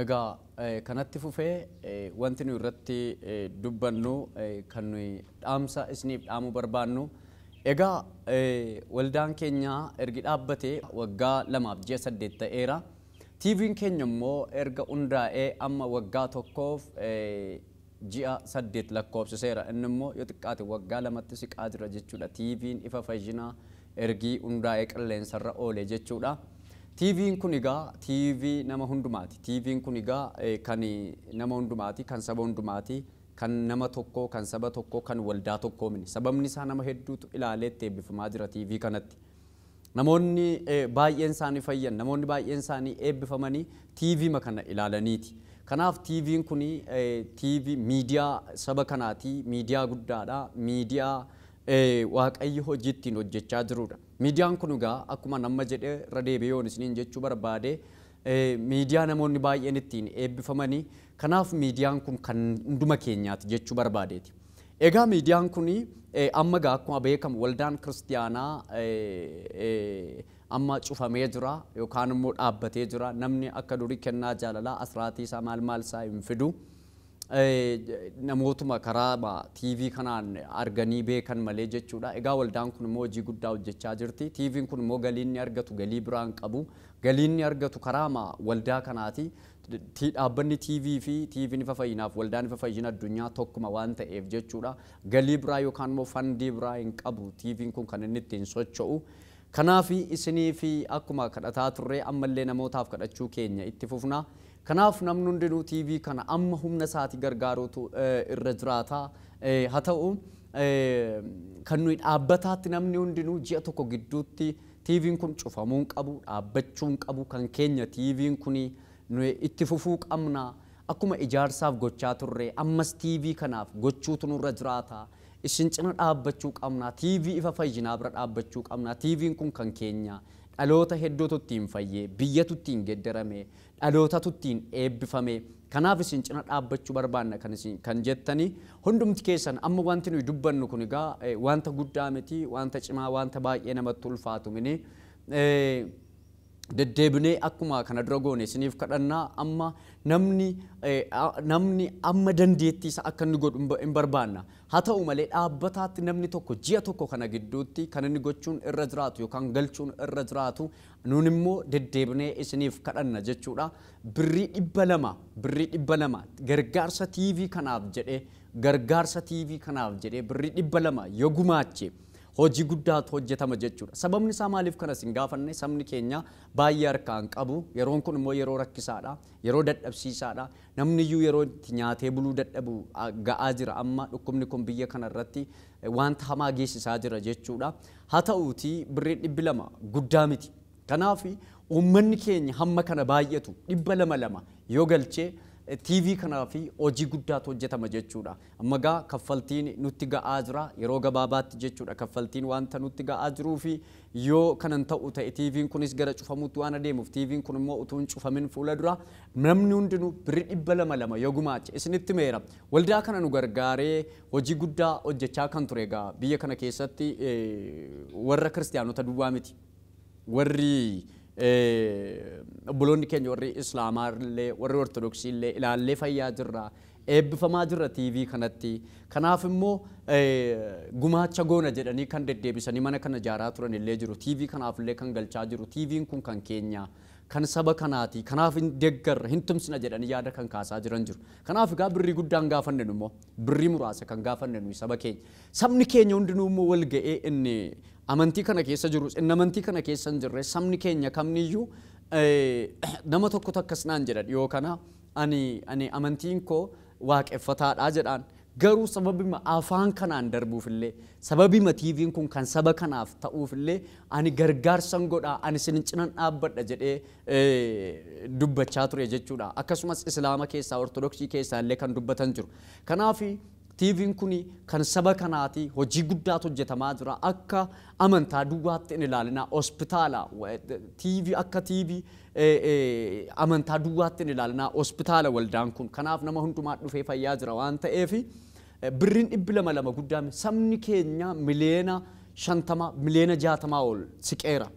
Egaa kanatti fufee wanti nu irratti dubbannu kan nuyi dhaamsa isiniif dhaamuu barbaannu, egaa waldaan keenya ergi dhaabbatee waggaa 2 fi ji'a 8 ta'eera. TV'n keenya immoo erga hundaa'ee amma waggaa 1 ji'a 8 lakkoofsiseera. Inni immoo yoo xiqqaate waggaa 2tti siqaa jira jechuudha. TV'n ifa fayyinaa ergi hundaa'ee qilleensarra oole jechuudha. TV'n kun egaa TV nama hundumaati. TV'n kun egaa kan nama hundumaati, kan saba hundumaati, kan nama tokkoo, kan saba tokkoo, kan waldaa tokkoo miti. Sababni isaa nama hedduutu ilaalee itti eebbifamaa jira TV kanatti. Namoonni baay'een isaanii fayyan, namoonni baay'een isaanii eebbifamanii TV kana ilaalaniiti. Kanaaf TV'n kun TV miidiyaa saba kanaati, miidiyaa guddaadha, miidiyaa Waaqayyo hojii ittiin hojjechaa jirudha. Miidiyaan kun egaa akkuma nama jedhee irra deebi'ee yoon isiniin jechuu barbaade, miidiyaa namoonni baay'een ittiin eebbifamanii, kanaaf miidiyaan kun kan hunduma keenyaati jechuu barbaadeeti. Egaa miidiyaan kun amma egaa akkuma beekamu waldaan kiristiyaanaa amma cufamee jira yookaan immoo dhaabbatee jira. Namni akka durii kennaa jaalalaa asraatii isaa maal maal isaa hin fidu. Namootuma karaa TV kanaan arganii beekan malee jechuudha. Egaa waldaan kun immoo hojii guddaa hojjechaa jirti. TV'n kun immoo galii inni argatu galii biraan qabu. Galii inni argatu karaa waldaa kanaati. Dhaabbanni TV fi TV'n ifa fayyinaaf waldaan ifa fayyina addunyaa tokkuma waan ta'eef jechuudha. Galii biraa yookaan immoo fandii biraa hin qabu TV'n kun kan inni ittiin socho'u. Kanaaf isinii fi akkuma kadhataa turre ammallee namootaaf kadhachuu keenya itti fufna. Kanaaf namni hundinuu TV kana amma humna isaatii gargaaruutu irra jiraata. Haa ta'u kan nuyi dhaabbataatti namni hundinuu ji'a 1 gidduutti TV'n kun cufamuu hin qabu, dhaabbachuu hin qabu. Kan keenya TV'n kun nuyi itti fufuu qabna. Akkuma ijaarsaaf gochaa turre ammas TV kanaaf gochuutu nurra jiraata. Isin cina dhaabbachuu qabna. TV ifa fayyinaa bira dhaabbachuu qabna. TV'n kun kan keenya. Dhaloota hedduutu ittiin fayyee, biyyatu ittiin geeddarame, dhalootatu ittiin eebbifame. Kanaaf isin cina dhaabbachuu barbaanna kan isin kan jettanii hundumti keessan amma wanti nuyi dubbannu kun egaa wanta guddaa miti, wanta cimaa, wanta baay'ee namatti ulfaatu mini. Deddeebinee akkuma kana dura goone isiniif kadhannaa amma namni amma dandeettii isaa akka inni godhu hin barbaanna. Haa ta'u malee dhaabbataatti namni tokko ji'a 1 kana gidduutti kan inni gochuun irra jiraatu yookaan galchuun irra jiraatu nuun immoo deddeebinee isiniif kadhanna jechuudha. Birrii 200, birrii 200 gargaarsa TV kanaaf jedhee, gargaarsa TV kanaaf jedhee birrii 200 yoo gumaache hojii guddaatu hojjetama jechuudha. Sababni isaa maaliif kanas hin gaafanne, sabni keenya baay'ee harkaan qabu. Yeroon kun immoo yeroo rakkisaadha, yeroo dadhabsiisaadha. Namni iyyuu yeroo itti nyaatee buluu dadhabu ga'aa jira. Amma dhukkubni kun biyya kanarratti wanta hamaa geessisaa jira jechuudha. Haa ta'uutii birrii 200 guddaa miti. Kanaaf uummanni keenya hamma kana baay'atu 200 yoo galchee TV kanaa fi hojii guddaatu hojjetama jechuudha. Amma egaa kaffaltiin nutti ga'aa jira yeroo gabaabaatti jechuudha. Kaffaltiin wanta nutti ga'aa jiruu fi yoo kanan ta'u ta'e TV'n kunis gara cufamuutti waan adeemuuf TV'n kun immoo utuu hin cufamin fuula dura namni hundinuu birrii 200 yoo gumaache isinitti meera. Waldaa kana nu gargaaree hojii guddaa hojjechaa kan ture egaa biyya kana keessatti warra kiristiyaanota duwwaa miti. Warri obboloonni keenya warri Islaamaa illee warri Ortodoksii illee ilaallee fayyaa jirra, eebbifamaa jirra TV kanatti. Kanaaf immoo gumaacha goona jedhanii kan deddeebisanii mana kana ijaaraa turan illee jiru. TV kanaaf illee kan galchaa jiru. TV'n kun kan keenya, kan saba kanaati. Kanaaf hin deeggarra, hin tumsina jedhanii yaada kan kaasaa jiran jiru. Kanaaf egaa birrii guddaan gaafanne nu immoo birrii muraasa kan gaafanne nu saba keenya. Sabni keenya hundinuu immoo wal ga'ee inni amantii kana keessa jirus inni amantii kana keessa hin jirre sabni keenya kamniyyuu nama tokkotu akkas naan jedha dhiyoo kana ani amantiin koo waaqeffataadha jedhaan. Garuu sababima afaan kanaan darbuufillee sababima TV'n kun kan saba kanaaf ta'uufillee ani gargaarsan godha, ani isin cinan dhaabbadha jedhee dubbachaa ture jechuudha. Akkasumas Islaama keessaa Ortodoksii keessaa illee kan dubbatan jiru. Kanaaf TV'n kun kan saba kanaati, hojii guddaatu hojjetamaa jira. Akka amantaa duwwaatti hin ilaalina, hospitaala TV akka TV amantaa duwwaatti hin ilaalina, hospitaala waldaan kun. Kanaaf nama hundumaa dhufee fayyaa jira waan ta'eef birriin 200 guddaa sabni keenya miliyoona 50 miliyoona 60 ol siqeera.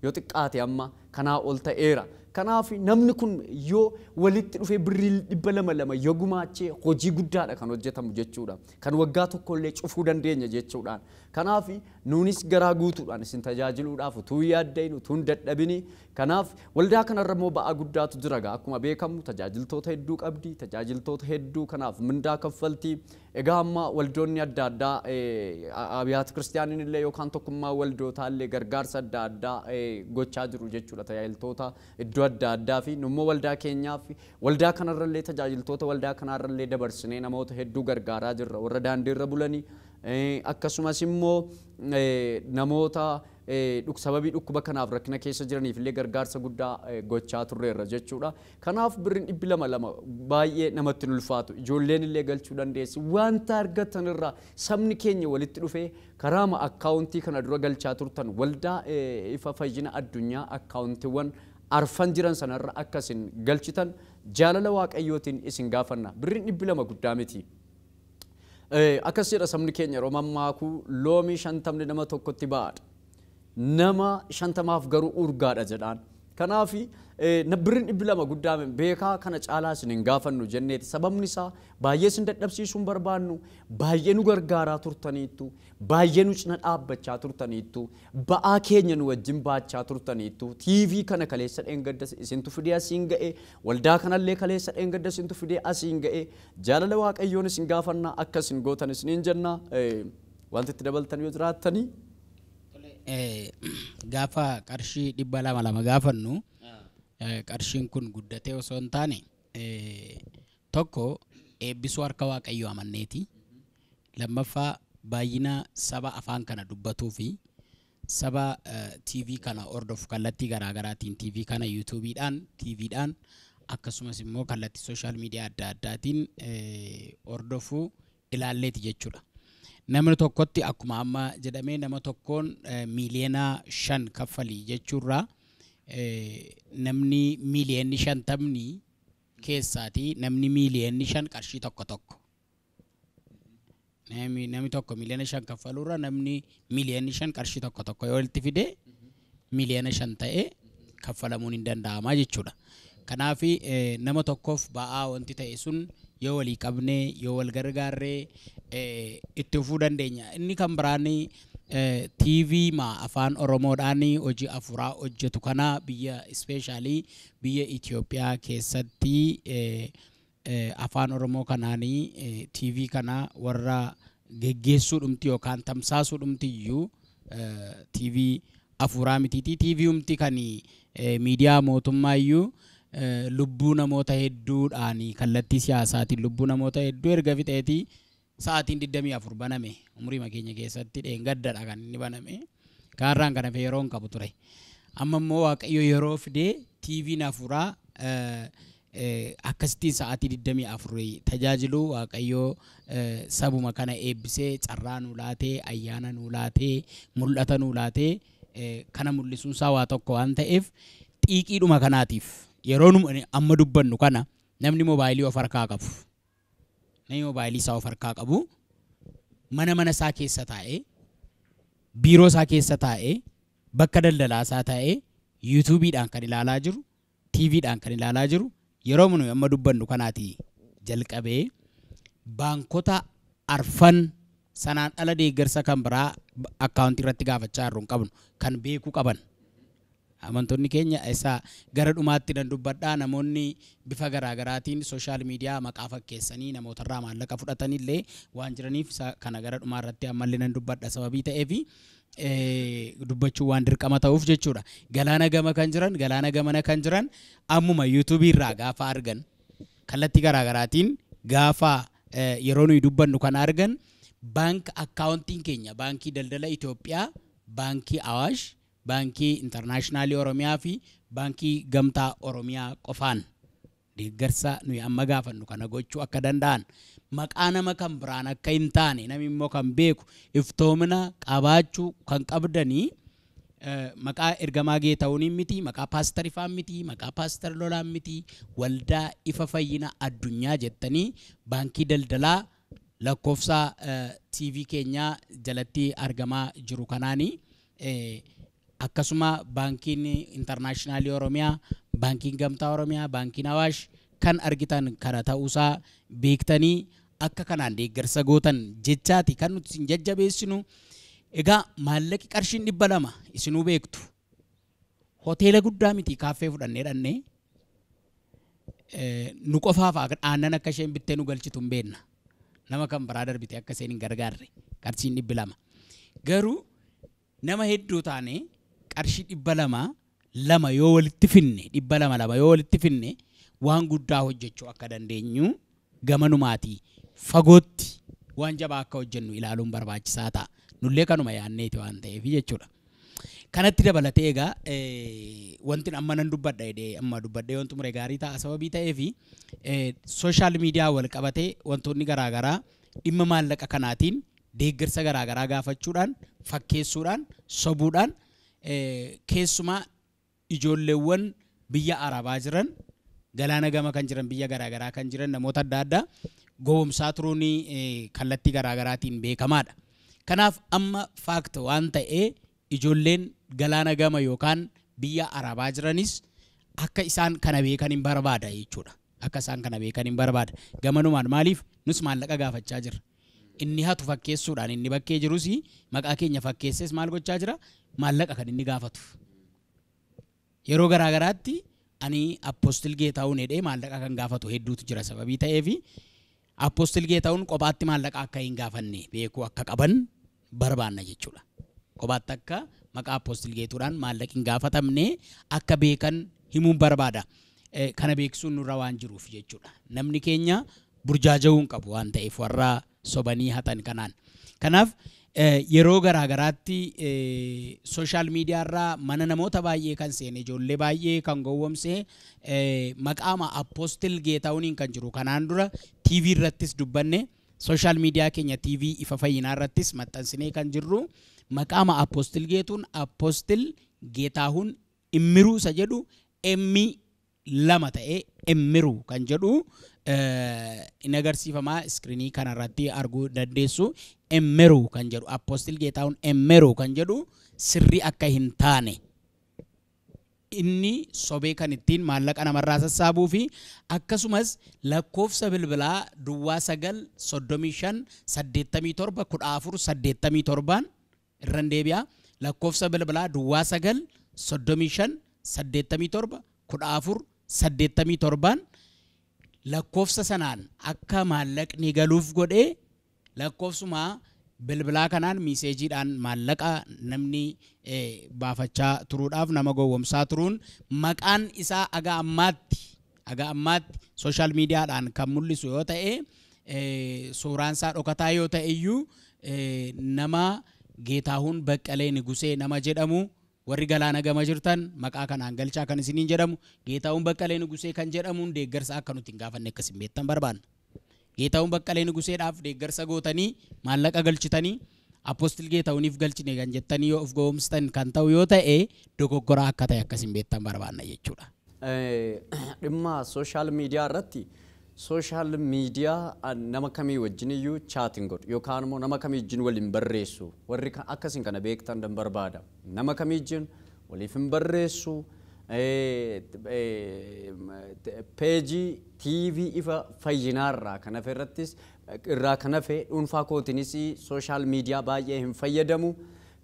Yoo xiqqaate amma kanaa ol ta'eera. Kanaaf namni kun yoo walitti dhufee birrii 200 yoo gumaachee hojii guddaadha kan hojjetamu jechuudha. Kan waggaa tokkollee cufuu dandeenya jechuudhaan. Kanaaf nuunis garaa guutuudhaan isin tajaajiluudhaaf utuu yaaddayin utuu hin dadhabini. Kanaaf waldaa kanarra immoo ba'aa guddaatu jira gaa akkuma beekamu tajaajiltoota hedduu qabdi tajaajiltoota hedduu kanaaf mindaa kaffaltii. Egaa amma waldoonni adda addaa abiyaat kiristiyaaniin illee yookaan tokkummaa waldootaa illee gargaarsa adda addaa gochaa jiru jechuudha tajaajiltoota iddoo adda addaa fi nummoo waldaa keenyaaf waldaa kanarra illee tajaajiltoota waldaa kanarra illee dabarsinee namoota hedduu gargaaraa jirra warra daandiirra bulanii akkasumas immoo namoota sababii dhukkuba kanaaf rakkina keessa jiraniif illee gargaarsa guddaa gochaa turreerra jechuudha. Kanaaf birriin 200 baay'ee namatti ulfaatu. Ijoolleen illee galchuu dandeessi. Wanta argatan irraa sabni keenya walitti dhufee karaama akkaawuntii kana dura galchaa turtan waldaa ifa fayyina addunyaa akkaawuntiiwwan arfan jiran sanarra akka isin galchitan jaalala waaqayyootiin isin gaafanna. Birriin 200 guddaa miti. Akkas jedha sabni keenya yeroo mammaakuu loomii 50 nama tokkotti ba'aadha. Nama 50 garuu urgaadha jedhaan. Kanaaf birriin 200 guddaa beekaa kana caalaa isin hin gaafannu jenneeti. Sababni isaa baay'ee isin dadhabsiisuu hin barbaannu, baay'ee nu gargaaraa turtaniittu, baay'ee nu cina dhaabbachaa turtaniittu, ba'aa keenya nu wajjin baachaa turtaniittu, TV kana kaleessa dheengadda isintu fidee asiin ga'e, waldaa kanallee kaleessa dheengadda isintu fidee asiin ga'e, jaalala waaqayyoon isin gaafanna akka isin gootan isiniin jenna. Wanti itti dabaltan yoo jiraattanii. Gaafa qarshii 200 gaafannu qarshiin kun guddatee osoo hin taane tokko eebbisuu harka waaqayyoo amanneeti. Lammaffaa baay'ina saba afaan kana dubbatuu fi saba TV kana hordofu kallattii garaagaraatiin TV kana YouTube'dhaan TV'dhaan akkasumas immoo kallattii sooshaal miidiyaa adda addaatiin hordofuu ilaalleeti jechuudha. Namni tokkotti akkuma amma jedhamee nama tokkoon miiliyoona 5 kaffalii jechuurraa namni miiliyoonni 50 keessaatii namni miiliyoonni 5 qarshii tokko tokko. Namni tokko miiliyoona 5 kaffaluurra namni miiliyoonni 5 qarshii tokko tokko yoo walitti fide miiliyoona 5 ta'ee kaffalamuun hin danda'ama jechuudha. Kanaaf nama tokkoof ba'aa wanti ta'e sun yoo walii qabnee yoo wal gargaarree itti fufuu dandeenya. Inni kan biraan TV ma afaan Oromoodhaan hojii afuraa hojjetu kana biyya ispeeshaalii biyya Itoophiyaa keessatti afaan Oromoo kanaan TV kana warra geggeessuu dhumti yookaan tamsaasuu dhumti iyyuu TV afuraa mitiiti. TV humti kan miidiyaa mootummaa iyyuu lubbuu namoota hedduudhaan kallattii siyaasaatiin lubbuu namoota hedduu erga fixeetii sa'aatiin 24 baname umurii keenya keessatti dheengaddadha kan inni baname kaarraan kana yeroo hin qabu ture. Amma immoo waaqayyo yeroo fidee TV'n afuraa akkasittiin sa'aatii 24 tajaajilu waaqayyo sabuma kana eebbisee carraa nuu laatee ayyaana nuu laatee mul'ata nuu laatee kana mul'isuun isaa waa tokko waan ta'eef xiiqiidhuma kanaatiif yeroo amma dubbannu kana namni moobaayilii of harkaa qabu. Namni moobaayilii isaa of harkaa qabu mana isaa keessa taa'ee biiroo isaa keessa taa'ee bakka daldalaa isaa taa'ee yuutuubiidhaan kan ilaalaa jiru TV'dhaan kan ilaalaa jiru yeroo nu amma dubbannu kanaati jalqabee baankota arfan sanaan ala deeggarsa kan biraa akkaawuntii irratti gaafachaa jirru hin qabnu kan beekuu qaban. Amantoonni keenya isa gara dhumaatti nan dubbadhaa namoonni bifa garaagaraatiin sooshaal miidiyaa maqaa fakkeessanii namootarraa maallaqa fudhatanillee waan jiraniif kana gara dhumaa irratti ammallee nan dubbadha sababii ta'eef dubbachuu waan dirqama ta'uuf jechuudha. Galaana gama kan jiran galaana gamana kan jiran ammuma yuutuubii irraa gaafa argan kallattii garaagaraatiin gaafa yeroo nuyi dubbannu kana argan baank akkaawuntiin keenya baankii daldala Itoophiyaa baankii Awaash baankii intarnaashinaalii Oromiyaa fi baankii gamtaa Oromiyaa qofaan deeggarsa nuyi amma gaafannu kana gochuu akka danda'an maqaa nama kan biraan akka hin taane namni immoo kan beeku iftoomina qabaachuu kan qabdanii maqaa ergamaa Geetahuun miti maqaa paaster Ifaan miti maqaa paaster Lolaan miti waldaa ifa fayyina addunyaa jettanii baankii daldalaa lakkoofsa TV keenyaa jalatti argamaa jiru kanaanii Akkasuma baankiin intarnaashinaalii Oromiyaa, baankiin Gamtaa Oromiyaa, baankiin Awaash kan argitan kana ta'uusaa beektanii akka kanaan deeggarsa gootan jechaati kan nuti isin jajjabeessinu. Egaa maallaqi qarshiin 200 isinuu beektu. Hoteela guddaa miti kaaffee fudhannee dhannee nu qofaaf aannan akka isheen bittee nu galchitu hin beekna. Nama kan biraa darbite akka isheen hin gargaarre qarshiin 200. Garuu nama hedduu taane qarshii 200 lama yoo walitti finne 200 lama yoo walitti finne waan guddaa hojjechuu akka dandeenyu gamanumaatii fagootti waan jabaa akka hojjennu ilaaluun barbaachisaa ta'a. Nullee kanuma yaanneeti waan ta'eef jechuudha. Kanatti dabalatee egaa wanti amma nan dubbadha jedhee amma dubbadhee wanti muree gaarii ta'a sababii ta'eef sooshaal miidiyaa wal qabatee wantoonni garaagaraa dhimma maallaqa kanaatiin deeggarsa garaagaraa gaafachuudhaan fakkeessuudhaan sobuudhaan keessumaa ijoolleewwan biyya Arabaa jiran galaana gama kan jiran biyya garaagaraa kan jiran namoota adda addaa gowwomsaa turuun kallattii garaagaraatiin beekamaadha. Kanaaf amma faakta waan ta'ee ijoolleen galaana gama yookaan biyya Arabaa jiranis akka isaan kana beekan hin barbaada jechuudha. Akka isaan kana beekan hin barbaada. Gamanumaan maaliif nus maallaqa gaafachaa jirra. Inni hatu fakkeessuudhaan inni bakkee jirus maqaa keenya fakkeesses maal gochaa jira? Maallaqa kan inni gaafatu. Yeroo garaagaraatti ani Apostle Geetahuun jedhee maallaqa kan gaafatu hedduutu jira sababii ta'eefi Apostle Geetahuun kophaatti maallaqa akka hin gaafanne beekuu akka qaban barbaanna jechuudha. Kophaatti akka maqaa Apostle Geetuudhaan maallaqi hin gaafatamne akka beekan himuun barbaada. Kana beeksisuun nurra waan jiruuf jechuudha. Namni keenya burjaaja'uu hin qabu waan ta'eef warra sobanii hatan kanaan. Kanaaf yeroo garaagaraatti sooshaal miidiyaa irraa mana namoota baay'ee kan seene ijoollee baay'ee kan gowwomse maqaama Apostle Geetahuuniin kan jiru kanaan dura TV irrattis dubbanne sooshaal miidiyaa keenya TV ifa fayyinaa irrattis maxxansinee kan jirru maqaama Apostle Geetuun Apostle Geetahuun Immiruu isa jedhu emmi lama ta'ee Immiruu kan jedhu in agarsiifamaa iskiriinii kanarratti arguu dandeessu. Immiruu kan jedhu Apostle Geetahuun Immiruu kan jedhu sirrii akka hin taane inni sobee kan ittiin maallaqa namarraa sassaabuu fi akkasumas lakkoofsa bilbilaa duwwaa 9 35 87 14 87 irraan deebi'a. Lakkoofsa bilbilaa duwwaa 9 35 87 14 87 lakkoofsa sanaan akka maallaqni galuuf godhee lakkoofsuma bilbilaa kanaan miiseejiidhaan maallaqa namni baafachaa turuudhaaf nama gowwomsaa turuun maqaan isaa aga ammaatti sooshaal miidiyaadhaan kan mul'isu yoo ta'e suuraan isaa dhokataa yoo ta'e iyyuu nama Geetahuun Baqqalee Nigusee nama jedhamu warri galaana gama jirtan maqaa kanaan galchaa kan isiniin jedhamu Geetahuun Baqqalee Nigusee kan jedhamuun deeggarsa akka nuti hin gaafanne akkas hin beektan barbaanna. Geetahuun Baqqalee Niguseedhaaf deeggarsa gootanii maallaqa galchitanii Apostle Geetahuuniif galchine kan jettanii yoo of gowwomsitan kan ta'u yoo ta'e dogoggora akka ta'e akkas hin beektan barbaanna jechuudha. Dhimma sooshaal miidiyaa irratti sooshaal miidiyaa nama kamii wajjin iyyuu chaatiin godhu yookaan immoo nama kamii wajjin waliin barreessu warri akkasiin kana beektan dan barbaada. Nama kamii wajjin waliif hin barreessu peejii TV ifa fayyinaarraa kan hafe irrattis irraa kan hafe dhuunfaa kootiinis sooshaal miidiyaa baay'ee hin fayyadamu.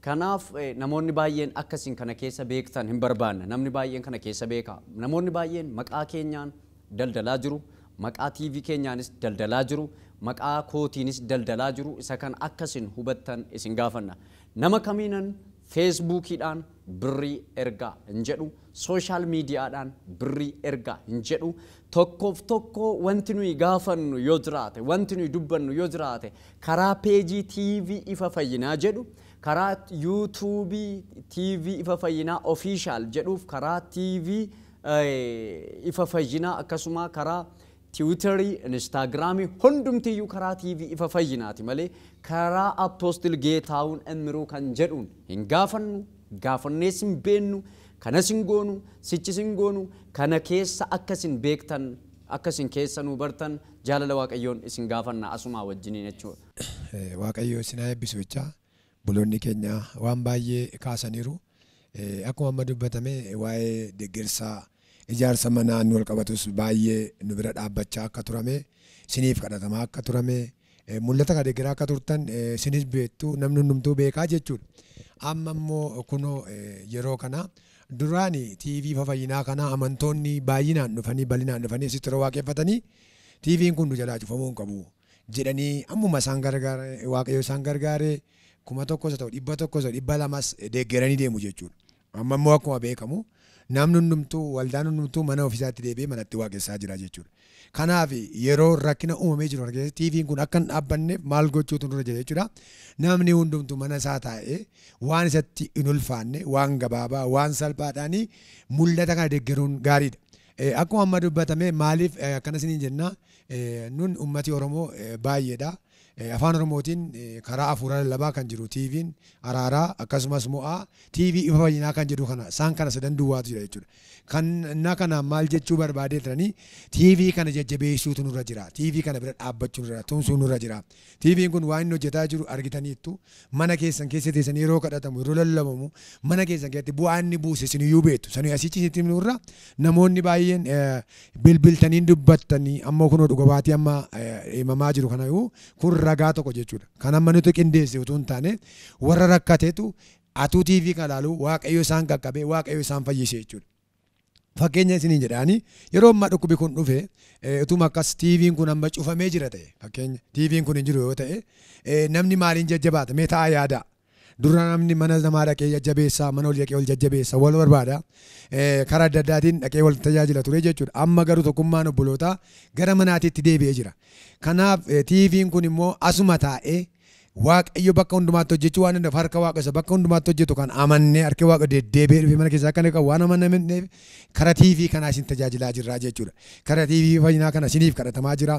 Kanaaf namoonni baay'een akkasiin kana keessa beektan hin barbaanna. Namni baay'een kana keessa beeka. Namoonni baay'een maqaa keenyaan daldalaa jiru. Maqaa TV keenyaanis daldalaa jiru. Maqaa kootiinis daldalaa jiru. Isa kan akkasin hubattan isin gaafanna. Nama kamiinan Feesbuukiidhaan birrii ergaa hin jedhu. Sooshaal miidiyaadhaan birrii ergaa hin jedhu. Tokkoof tokko wanti nuyi gaafannu yoo jiraate, wanti nuyi dubbannu yoo jiraate karaa peejii TV ifa fayyinaa jedhu, karaa yuutuubii TV ifa fayyinaa ofiishaal jedhuuf karaa TV ifa fayyinaa akkasuma karaa Tiwiitarii, Instaagiraamii hundumtiyyuu karaa TV ifa fayyinaati malee karaa Apostle Geetahuun Immiruu kan jedhuun hin gaafannu, gaafannees hin beennu, kanas hin goonu, sichis hin goonu, kana keessa akkasin beektan, akkasin keessa nu bartan jaalala Waaqayyoon isin gaafanna asumaa wajjiniin jechuudha. Waaqayyo isin haa eebbisu jechaa buloonni keenya waan baay'ee kaasaniiru. Akkuma amma dubbatame waa'ee deeggarsaa ijaarsa manaa nu wal qabatus baay'ee nu bira dhaabbachaa akka turame, isiniif kadhatamaa akka turame, mul'ata kana deeggaraa akka turtan isinis beektu, namni hundumtuu beekaa jechuudha. Amma immoo kunoo yeroo kana duraani TV ifa fayyinaa kana amantoonni baay'inaan dhufanii bal'inaan dhufanii asitti yeroo waaqeffatanii TV'n kun nu jalaa cufamuu hin qabu jedhanii ammuma isaan gargaare, Waaqayyo isaan gargaare 1000 ta'u 100 ta'u 200 deeggaranii deemu jechuudha. Amma immoo akkuma beekamu namni hundumtuu waldaan hundumtuu mana ofiisaatti deebi'ee manatti waaqessaa jira jechuudha. Kanaaf yeroo rakkina uumamee jiru kana keessatti TV'n kun akka hin dhaabbanneef maal gochuutu nurra jira jechuudha. Namni hundumtuu mana isaa taa'ee waan isatti hin ulfaanne, waan gabaabaa, waan salphaadhaanii mul'ata kana deeggaruun gaariidha. Akkuma amma dubbatame maaliif akkana isiniin jenna, nun uummati Oromoo baay'eedha. Afaan Oromootiin karaa afuuraa lallabaa kan jiru TV'n Araaraa akkasumas Mo'aa TV ifa fayyinaa kan jedhu kana isaan kana sadan duwwaatu jira jechuudha. Kana maal jechuu barbaadee turanii TV kana jajjabeessuutu nurra jira. TV kana bira dhaabbachuu nurra jira. Tumsuu nurra jira. TV'n kun waan inni hojjetaa jiru argitaniittu, mana keessan keessa teessanii yeroo kadhatamu, yeroo lallabamu mana keessan keessatti bu'aa inni buuse isiniyyuu beektu. Sanii asichi isinitti nurra namoonni baay'een bilbiltanii dubbattanii ammoo kunoo dhuga baatii amma himamaa jiru kanayyuu kun ragaa tokko jechuudha. Kan amma nuti qindeesse utuu hin taane warra rakkateetu atuu TV kana ilaalu Waaqayyo isaan qaqqabee Waaqayyo isaan fayyise jechuudha. Fakkeenya isiniin jedhaani yeroo ammaa dhukkubi kun dhufe utuma akkas TV'n kun amma cufamee jira ta'e, fakkeenya TV'n kun hin jiru yoo ta'e namni maaliin jajjabaata mee taa'aa yaada. Dura namni mana namaa dhaqee jajjabeessa, mana ol dhaqee ol jajjabeessa, wal barbaada. Karaa adda addaatiin dhaqee wal tajaajila ture jechuudha. Amma garuu tokkummaan obbolootaa gara manaatiitti deebi'ee jira. Kanaaf TV'n kun immoo asuma taa'ee Waaqayyo bakka hundumaatti hojjechuu waan danda'uuf harka Waaqa isa bakka hundumaatti hojjetu kan amannee harki Waaqa deddeebi'ee dhufe mana keessaa akka inni qabu waan amanamneef karaa TV kanaa isin tajaajilaa jirra jechuudha. Karaa TV fayyinaa kana isiniif kadhatamaa jira.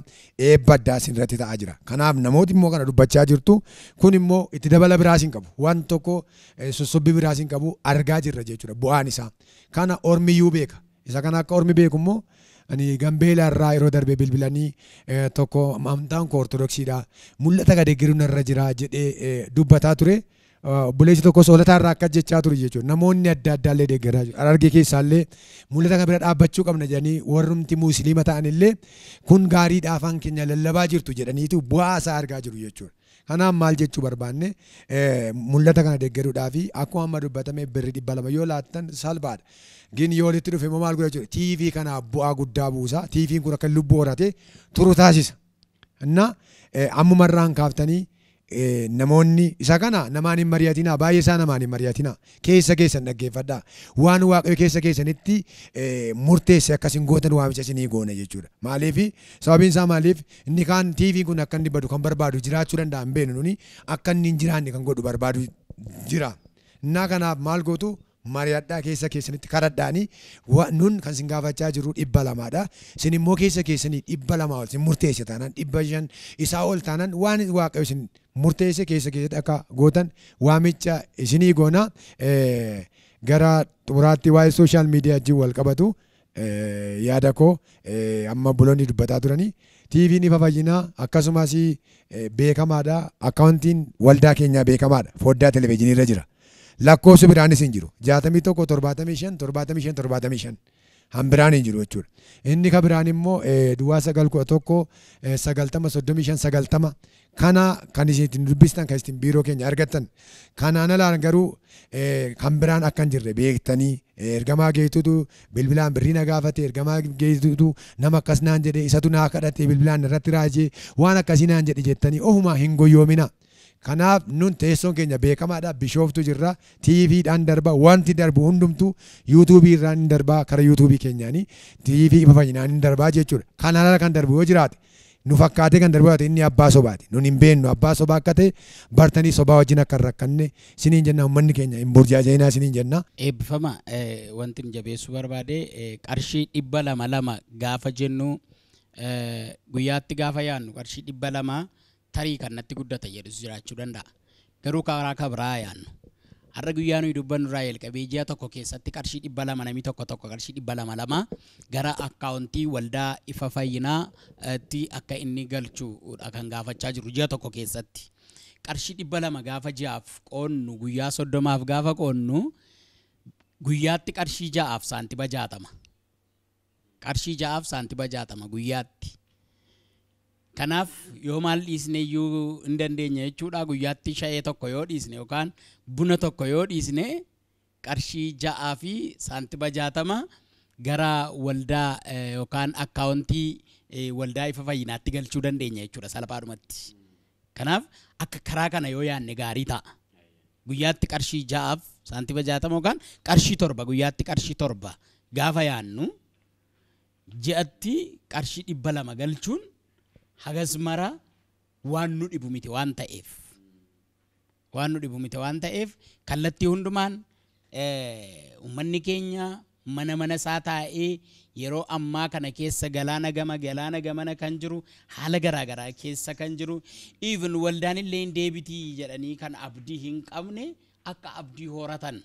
Eebba addaa isin irratti ta'aa jira. Kanaaf namooti immoo kana dubbachaa jirtu kun immoo itti dabala biraas hin qabu. Waan tokko sossobbii biraas hin qabu argaa jirra jechuudha bu'aan isaa. Kana ormiyyuu beeka. Isa kana akka ormi beeku immoo ani Gambeelaa irraa yeroo darbe bilbilanii tokko amantaan koo Ortodoksiidha, mul'ata gad deeggaruun irra jira jedhee dubbataa ture. Obboleessi tokkos Hoolataa irraa akkas jechaa ture jechuudha. Namoonni adda addaa illee deeggaraa jiru. Harargee keessaa illee mul'ata kana bira dhaabbachuu qabna jedhanii warrumti Musliima ta'an illee kun gaariidha afaan keenya lallabaa jirtu jedhaniitu bu'aa isaa argaa jiru jechuudha. Kanaaf maal jechuu barbaanne mul'ata kana deeggaruudhaaf akkuma amma dubbatame birri 200 yoo laattan salphaadha. Gin yoo walitti dhufe immoo maal godha jechuudha. TV kanaaf bu'aa guddaa buusa. TV'n kun akka lubbuu horate turu taasisa. Inna ammumarraan kaaftanii namoonni isa kana namaan hin mari'atinaa, baay'ee isaa namaan hin mari'atinaa, keessa keessan dhaggeeffadhaa. Waan Waaqayyo keessa keessanitti murteesse akkas hin gootan waamicha isinii goona jechuudha. Maaliif? Sababiin isaa maaliif? Inni kaan TV'n kun akka inni badu kan barbaadu jiraachuu danda'a hin beeknu nuni, akka inni hin jiraanne kan godhu barbaadu jira. Innaa kanaaf maal gootu? Mari'adhaa keessa keessanitti kadhadhaanii nun kan isin gaafachaa jirru 200dha. Isin immoo keessa keessanii 200 ol isin murteesse taanaan 500 isaa ol taanaan waan Waaqayyo isin murteesse keessa keessatti akka gootan waamicha isinii goona. Gara xumuraatti waa'ee sooshaal miidiyaa wajjin wal qabatu yaada koo amma obboloonni dubbataa turanii. TV'n ifa fayyinaa akkasumas beekamaadha. Akkaawuntiin waldaa keenyaa beekamaadha. Foddaa televezyiinii irra jira. Lakkoofsi biraanis hin jiru. 61 75 75 75 han biraan hin jiru jechuudha. Inni ka biraan immoo duwwaa 9 11 90 35 90 kana kan isin ittiin dubbistan kan isin biiroo keenya argattan. Kanaan alaan garuu kan biraan akka hin jirre beektanii ergamaa Geetuutu bilbilaan birrii na gaafate, ergamaa Geetuutu nama akkas naan jedhe, isatu naa kadhate, bilbilaan irratti raajee waan akkasii naan jedhe jettanii ofumaa hin goyyoomina. Kanaaf nun teessoon keenya beekamaadha. Bishooftu jirra. TVdhaan darba. Wanti darbu hundumtuu yuutuubii irraan hin darbaa, karaa yuutuubii keenyaanii TV ifa fayyinaan hin darbaa jechuudha. Kanaan ala kan darbu yoo jiraate nu fakkaatee kan darbu yoo jiraate inni abbaa sobaati. Nun hin beeknu abbaa sobaa akka ta'e bartanii sobaa wajjin akka hin rakkanne isiniin jenna. Uummanni keenya hin burjaaja'inaa isiniin jenna. Eebbifama wanti hin jabeessuu barbaade qarshii 200 gaafa jennu guyyaatti gaafa yaannu qarshii 200 tarii kan natti guddata jedhus jiraachuu danda'a. Garuu karaa kabraa yaannu. Har'a guyyaa nuyi dubbannu irraa jalqabee ji'a tokko keessatti qarshii 200 namni tokko tokko qarshii 200 gara akkaawuntii waldaa ifa fayyinaatti akka inni galchuudha kan gaafachaa jiru ji'a tokko keessatti. Qarshii 200 gaafa ji'aaf qoonnu guyyaa 30 gaafa qoonnu Guyyaatti qarshii 6 saantima 60. Qarshii 6 saantima 60 guyyaatti. Kanaaf yoo maal dhiisne iyyuu hin dandeenye jechuudha. Guyyaatti shayee tokko yoo dhiisne yookaan buna tokko yoo dhiisne qarshii 6 fi saantima 60 gara waldaa yookaan akkaawuntii waldaa ifa fayyinaatti galchuu dandeenya jechuudha salphaadhumatti. Kanaaf akka karaa kana yoo yaadne gaarii ta'a. Guyyaatti qarshii 6 saantima 60 yookaan qarshii 7 guyyaatti qarshii 7 gaafa yaadnu ji'atti qarshii 200 galchuun hagas mara waan nu dhibu miti waan ta'eef. Waan nu dhibu miti waan ta'eef kallattii hundumaan uummanni keenya mana mana isaa taa'ee yeroo ammaa kana keessa galaana gama galaana gamana kan jiru haala garaagaraa keessa kan jiru even waldaan illee hin deebitii jedhanii kan abdii hin qabne akka abdii horatan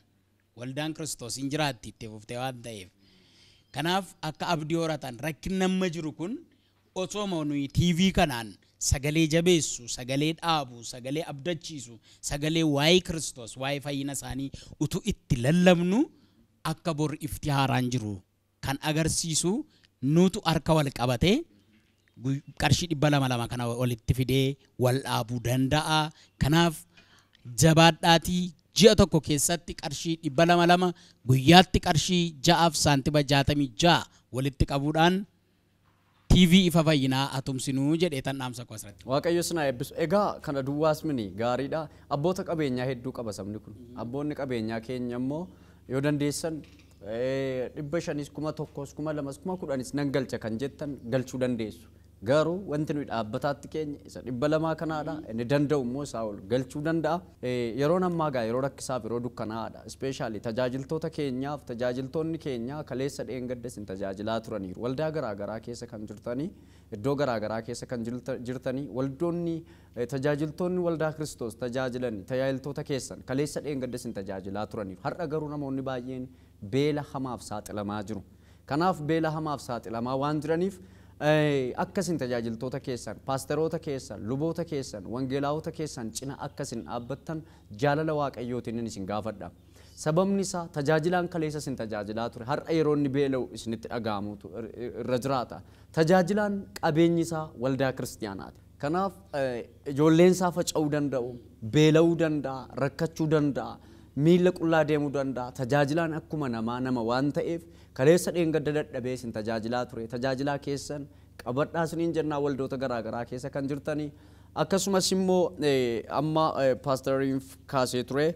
waldaan Kiristoos hin jiraatti itti fuftee waan ta'eef. Kanaaf akka abdii horatan rakkinni amma jiru kun osoo nuyi TV kanaan sagalee jabeessu, sagalee dhaabu, sagalee abdachiisu, sagalee waa'ee Kiristoos, waa'ee fayyina isaanii utuu itti lallabnu akka bor ifti haaraan jiru kan agarsiisu nutu harka wal qabatee qarshii 200 kana walitti fidee wal dhaabuu danda'a. Kanaaf jabaadhaatii ji'a tokko keessatti qarshii 200 guyyaatti qarshii 6 saantima 66 walitti qabuudhaan TV ifa fayyinaa atumsinuu jedhee tan dhaamsa koo asirratti. Waaqayyo sinaa eebbisu. Egaa kana duwwaas mini gaariidha. Abboota qabeenyaa hedduu qaba sabni kun. Abboonni qabeenyaa keenya immoo yoo dandeessan 500 1000 2000 10,000 nan galcha kan jettan galchuu dandeessu. Garuu wanti nuyi dhaabbataatti keenya isa 200 kanaadha. Inni danda'u immoo isaa ol galchuu danda'a. Yeroon ammaa gaa yeroo rakkisaaf yeroo dukkanaadha. Ispeeshaalii tajaajiltoota keenyaaf tajaajiltoonni keenya kaleessa dheengaddas hin tajaajilaa turaniiru. Waldaa garaagaraa keessa kan jirtanii iddoo garaagaraa keessa kan jirtanii waldoonni tajaajiltoonni waldaa Kiristoos tajaajilan tajaajiltoota keessan kaleessa dheengaddas hin tajaajilaa turaniiru. Har'a garuu namoonni baay'een beela hamaaf saaxilamaa jiru. Kanaaf beela hamaaf saaxilamaa waan jiraniif akkasin tajaajiltoota keessan, paasteroota keessan, luboota keessan, wangeelaawota keessan cina akkasin dhaabbattan jaalala Waaqayyootiin inni isin gaafadha. Sababni isaa tajaajilaan kaleessa isin tajaajilaa ture har'a yeroo inni beela'u isinitti dhaga'amutu irra jiraata. Tajaajilaan qabeenyi isaa waldaa kiristiyaanaati. Kanaaf ijoolleen isaa faca'uu danda'u, beela'uu danda'a, rakkachuu danda'a, miila qullaa deemuu danda'a. Tajaajilaan akkuma namaa nama waan ta'eef kaleessa dheengadda dadhabee isin tajaajilaa ture. Tajaajilaa keessan qabadhaa isiniin jennaa waldoota garaagaraa keessa kan jirtanii. Akkasumas immoo amma paasteriin kaasee ture.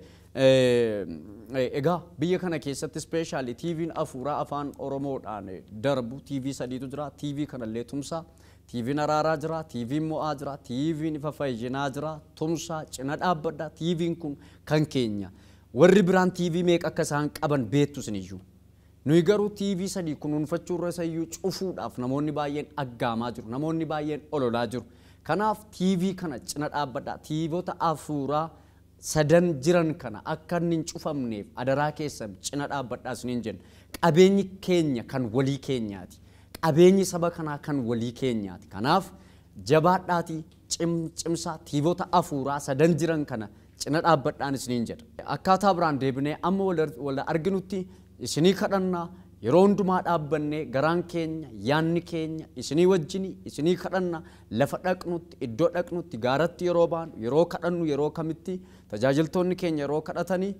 Egaa biyya kana keessatti ispeeshaalii TV'n afuuraa afaan Oromoodhaan darbu TV 3tu jira. TV kanallee tumsaa. TV'n araaraa jira, TV'n mo'aa jira, TV'n ifa fayyinaa jira. Tumsaa cina dhaabbadha. TV'n kun kan keenya. Warri biraan TV meeqa akka isaan qaban beektu isiniyyuu. Nuyi garuu TV 3 kunuunfachuu irra isayyuu cufuudhaaf namoonni baay'een aggaamaa jiru. Namoonni baay'een ololaa jiru. Kanaaf TV kana cina dhaabbadha. TVota afuuraa sadan jiran kana akka inni hin cufamneef adaraa keessan cina dhaabbadhaa isiniin jenna. Qabeenyi keenya kan walii keenyaati. Qabeenyi saba kanaa kan walii keenyaati. Kanaaf jabaadhaatii cimsaa TVota afuuraa sadan jiran kana cina dhaabbadhaan isiniin jedha. Akkaataa biraan deebinee amma wal arginutti isinii kadhannaa yeroo hundumaa dhaabbannee garaan keenya yaanni keenya isinii wajjini isinii kadhannaa lafa dhaqnutti iddoo dhaqnutti gaaratti yeroo baanu yeroo kadhannu yeroo kamitti tajaajiltoonni keenya yeroo kadhatanii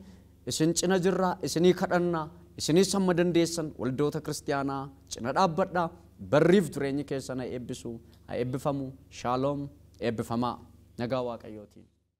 isin cina jirraa isinii kadhannaa isinii samma dandeessan waldoota kiristiyaanaa cina dhaabbadhaa. Barriif jireenyi keessan haa eebbisu, haa eebbifamu. Shaaloom, eebbifamaa. Nagaa Waaqayyootiin.